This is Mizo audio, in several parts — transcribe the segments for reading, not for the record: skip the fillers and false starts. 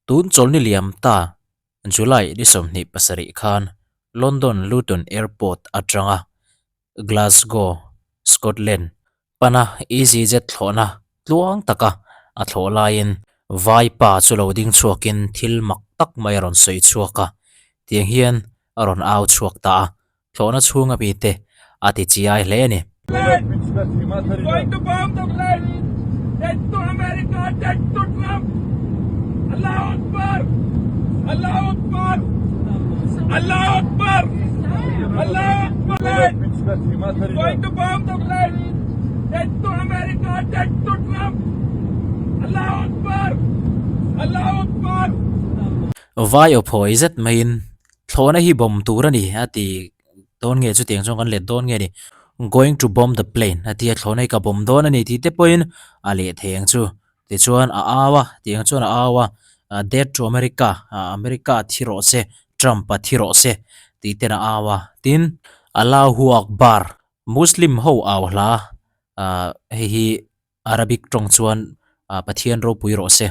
Tun chawlhni liam ta July ni 27 khan London Luton Airport atanga Glasgow, Scotland pana EasyJet thlawhna tluang taka a thlawh laiin Vaipa chu lo ding chhuakin thil mak tak mai a rawn sawi chhuak a, tiang hian a rawn au chhuak ta a, thlawhna chhunga mite a ti chiai hle a ni. Vai aw phawi zet maiin Thlawhna hi bomb tur a ni a ti dawn nge chutiang chuan kan let dawn nge ni going to bomb the plane a ti a thlawhna hi ka bomb dawn a ni tih te pawhin a leh thei ang chu tichuan a au a tiang chuan a au a death to America America thi rawh se Trump a thi rawh se tih ten a au a tin Allahu Akbar Muslim ho au hla ah hei hi. Arabic tawng chuan Pathian ropui rawh se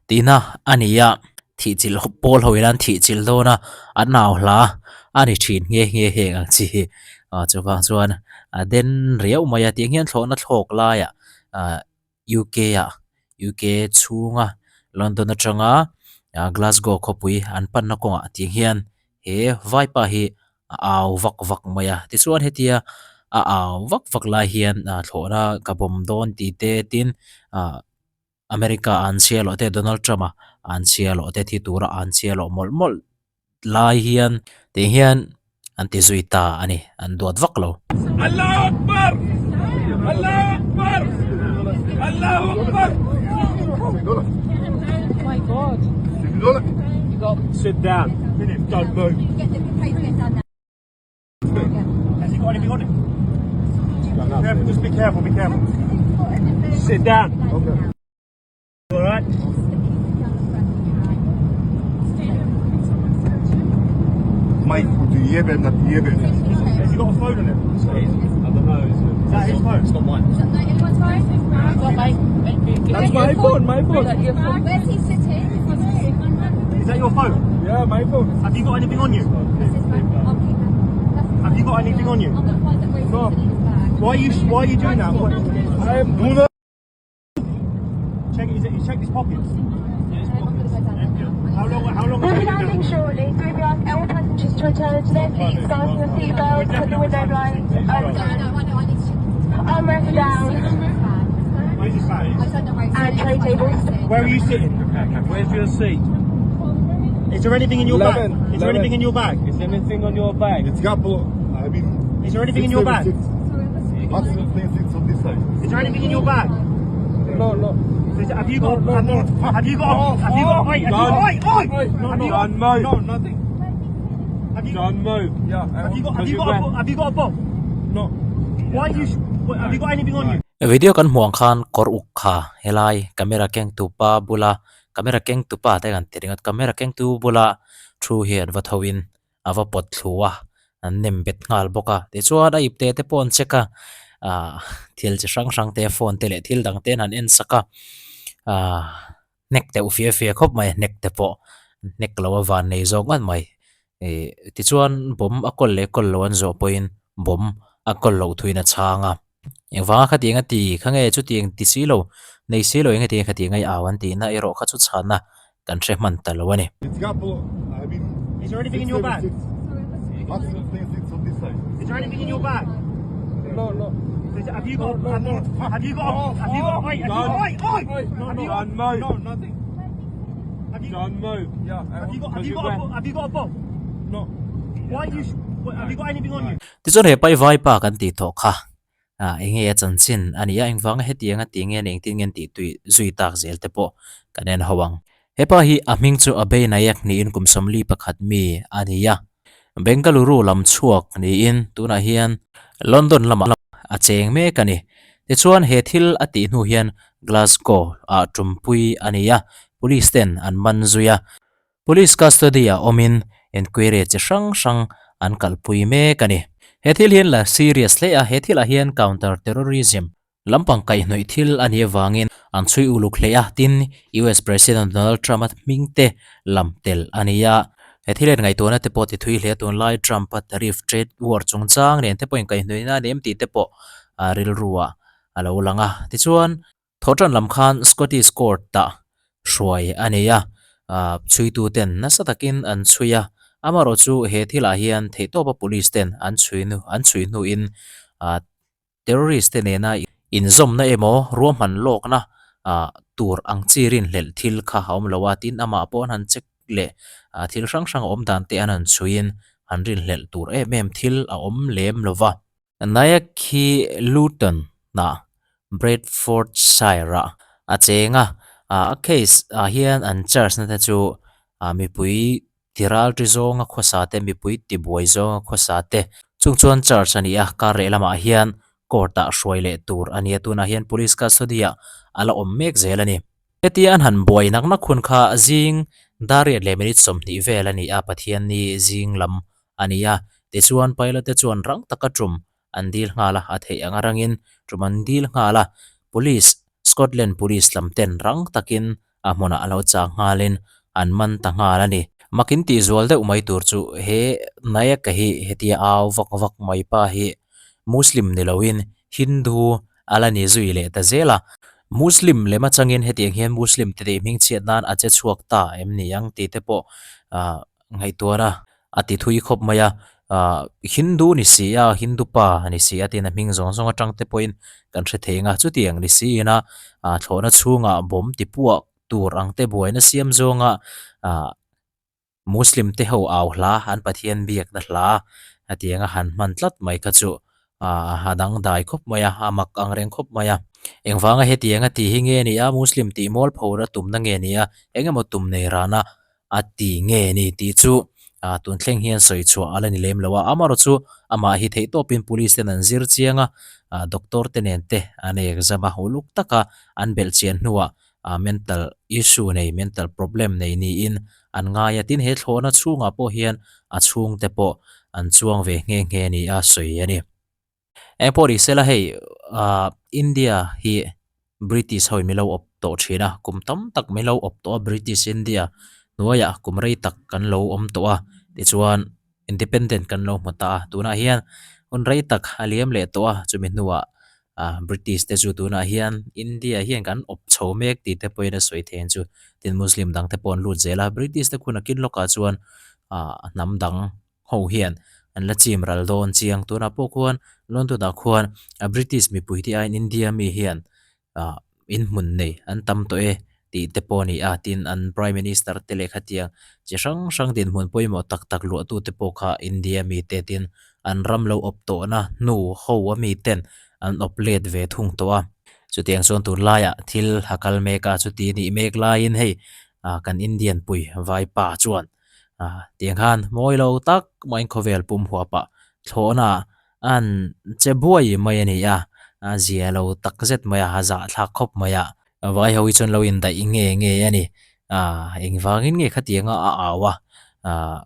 tihna a ni a, thihchilh pawl ho ila an thihchilh dawn a, an au hla a ni thin nghe nghe heng ang chi hi chuvang chuan a den riau mai a tiang hian thlawhna thlawk laiah UK ah UK chhunga London atanga Glasgow khawpui an panna kawngah tiang hian he vaipa hi a au vak vak mai a tichuan hetia a au vak vak lai hian ah thlawhna ka bawm dawn tih te tin ah America an chhia loh te Donald Trump a an chhia loh te thi tura an chhia loh mawlh mawlh lai hian tih hian an ti zui ta a ni an duat vak lo. Allahu Akbar! Allahu Akbar! Allahu Akbar! Sit down. Don't move. Has he got anything on him? Careful, just be careful, be careful. Sit down. Okay. All right. Mate, Has he got a phone on him? I don't know. Is, it? Is that his phone? It's not mine. That's my phone, my phone. Where's he sitting? Is that your phone? Yeah, my phone. Have you got anything on you? Have you got anything on you? I'm gonna find out where he's No. sitting in his bag. Why are you Why are you doing that? What, I am do not. check, is it, check his pockets. I'm gonna go down there now. How long? How long? We'll has be he been landing down? shortly, so we ask all passengers to return to their seats, fasten your seatbelts, put the window blinds No, um, no, I know, I need to check his bag. armrest down, Where's his bag? I don't know where he's and sitting. tray tables. Where are you sitting? Where's your seat? Is there anything in your 11, bag? Is there 11. anything in your bag? Is there anything on your bag? It's couple. I mean. Is there anything in your bag? Six, maximum 10 seats on this side. Is there anything in your bag? No, no. Is, have you got? No, have, no, you, have you got? Have you got? Wait, have you got? Wait, wait! No, Have no, you got? don't move. No, nothing. Have you? Don't move. Yeah. Have you got? Have you got? A, have you got a bomb? No. Why you? What, have you got anything on you? Video kan hmuh ang khan kawr uk kha helai camera keng tu pa bula camera keng tu pa te kan ti ringawt camera keng tu bula thu hi an va tho in a va pawt thlu a an nem bet nghal bawk a tichuan a ip te te pawh an check a ah thil chi hrang hrang te phone te leh thil dang te an han en sak a ah hnek deuh fia fia khawp mai hnek te pawh hnek lo a van nei zawk ngawt mai ih tichuan bomb a kawl leh kawl lo an zawh pawhin bomb a kawl loh thuin a chhang a engvanga khatiang a ti kha nge chutiang ti si lo nei si lo eng hetiang khatiang a i au an tihna erawh kha chu chhanna kan hre hman ta lo a ni. It's couple. I mean. Is there anything six, in your seven, bag? Six, maximum 10 seats on this side. Is there anything in your bag? No, no. Is, have you got? No, have, no, you, have you got? Have you got? Wait, have you got? Wait, wait! No, Have no, you got? don't move. No, nothing. Have you? Don't move. Yeah. Have you got? Have you got? A, have you got a bomb? No. Why you? What, have you got anything on you? Tichuan he pai vaipa kan tih tawh kha ah eng nge a chanchin a ni a engvanga hetiang a ti nge ni engtin nge an tih tui zui tak zel te pawh kan en ho ang. Hepa hi a hming chu a bei Nayak niin kum 41 mi a ni a, Bengaluru lam chhuak niin tunah hian London lamah a cheng mek a ni. Tichuan he thil a tih hnu hian Glasgow ah tumpui a ni a, police ten an man zui a. Police custody ah awmin enquiry chi hrang hrang an kalpui mek a ni. He thil hian la serious hle a, he thilah hian counter terrorism lampang kaihhnawih thil a nih avangin an chhui uluk hle a, tin US President Donald Trump-a hming te lam tel a ni a. He thil en ngaihtuahna te pawh ti thui hle a, tunlai Trump-a tariff trade war chungchang nen te pawhin kaihhnawihna a ni em tih te pawh a rilruah a lo lang a. Tichuan, thawhtan lam khan Scottish Court-ah hruai a nei a, chhuitu ten nasa takin an chhui a, amaherawh chu he thilah hian theihtawpa police ten an chhui an chhui hnuin Terrorist te nena inzawmna emaw ruahman lawkna tur ang chi rinhlelh thil kha a awm lo a, tin amah pawh an han check leh thil hrang hrang a awm dan te an han chhuiin han rinhlelh tur em em thil a awm lem lo va. Nayak hi Luton ah Bradfordshire ah a cheng a, a case ah hian an charge na te chu mipui Ti ralṭi zawnga khawsa te, mipui ti buai zawnga khawsa te chung chuan charge a ni a, kar leh lamah hian court ah hruai leh tur a ni a, tunah hian police custody ah a la awm mek zel a ni. Hetia an han buai nak nak hun kha zing dariat leh minute 20 vel a ni a, Pathianni zing lam a ni a, tichuan pilot te chuan rang taka tum an dil nghal a, a theih ang arangin tum an dil nghal a, police, Scotland police lam ten rang takin a hmunah a lo chak nghalin an man ta nghal a ni. Makin tih zual deuh mai tur chu he Nayaka hi hetia au vak vak mai pa hi Muslim ni loin Hindu a la ni zui leh ta zel a. Muslim lem atangin hetiang hian Muslim te tih hmingchhiat nan a che chhuak ta em ni ang tih te pawh ngaihtuahna a ti thui khawp mai a, ah Hindu ni si a, Hindu pa ni si a tiin a hming zawng zawng atang te pawhin kan hre thei ang a, chutiang ni siin a ah thlawhna chhungah bawm ti puak tur ang te buaina siam zawnga ah Muslim te ho au hla an Pathian biakna hla hetianga han hman tlat mai kha chu ah a dangdai khawp mai a, a mak ang reng khawp mai a. Engvanga hetianga tih hi nge ni a, Muslim tih mual phora tumna nge ni a, engemaw tum nei rana a ti nge ni tih chu ah tun thleng hian sawi chhuah a la ni lem lo a, amaherawh chu amah hi theih tawpin police ten an zir chiang a, ah doctor te nen te an exam a, uluk taka an belh chian hnuah ah mental issue nei mental problem nei niin an ngai a, tin he thlawhna chhungah pawh hian a chhungte pawh an chuang ve nghe nghe ni a sawi a ni. Eng pawh ni sela hei ah India hi British ho in min lo awp tawh thin a, kum tam tak min lo awp tawh a British India hnuaiah kum rei tak kan lo awm tawh a tichuan independent kan lo hmu ta a, tunah hian hun rei tak a liam leh tawh a chumi hnuah ah British te chu tunah hian India hian kan awp chho mek tih te pawhin a sawi thei ang chu tin Muslim dang te pawh an lut zel a British te khuna kin lawkah chuan ah hnam dang ho hian an la chim ral dawn chiang. Tunah pawh khuan London ah khuan a British mipui te aiin India mi hian ah inhmun nei an tam tawh e tih te pawh a ni a, tin an Prime Minister te leh khatiang chi hrang hrang dinhmun pawimawh tak tak luahtu te pawh kha India mi te tin an ram lo awp tawhna hnu ho a mi ten an awp let ve thung tawh a. Chutiang chuan tunlaiah thil a kal mek a, chuti nih mek laiin hei ah kan Indian pui vaipa chuan Ah tiang khan mawi lo tak maiin khawvel pum huapah thlawhna an che buai mai a ni a, a zia lo tak zet mai a, a zahthlak khawp mai a, vai ho hi chuan lo indaih nge nge a ni, ah engvangin nge khatianga a au a, ah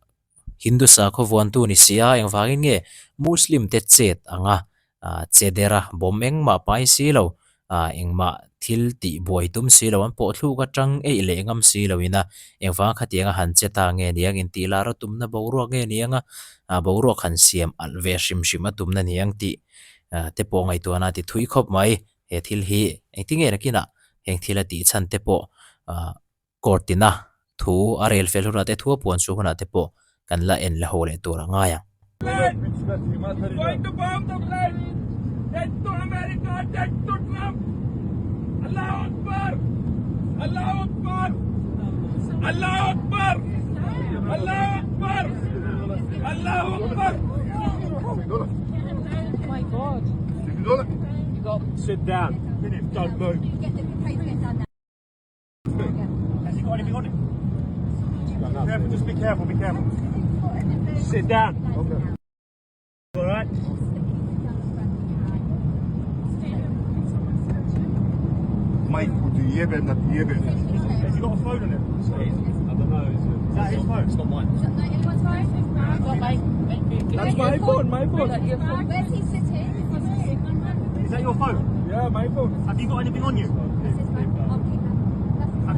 Hindu sakhaw vuantu ni si a, engvangin nge Muslim te chet ang a, ah che der a bawm engmah pai si lo ah engmah thil tih buai tum si lo an pawh thluk atang eih leh ngam si lo in a engvang khatiang a han che ta nge niang intih lar a tumna boruak nge niang a ah boruak han siam alh ve hrim hrim a tumna niang tih ah te pawh ngaihtuahna a ti thui khawp mai he thil hi engtinge nakinah heng thil a tih chhan te pawh ah. Court ina thu a rel fel hunah te thu a puan chhuah hunah te pawh kan la en la haw leh tur a ngai ang. Has he got anything on him? Careful, just be careful, be careful. Sit down. Okay. All right. Majku ti jebem da ti jebem. Has he got a phone on him? I don't know. Is, it? Is that his phone? It's not mine. Is that anyone's phone? That's my phone. My phone. Where's he sitting? Is that your phone? Yeah, my phone. Have you got anything on you? That's his phone.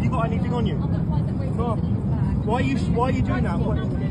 Have you got anything on you? I'm gonna find out where he's No. put it in his bag. Why are you Why are you doing that? What?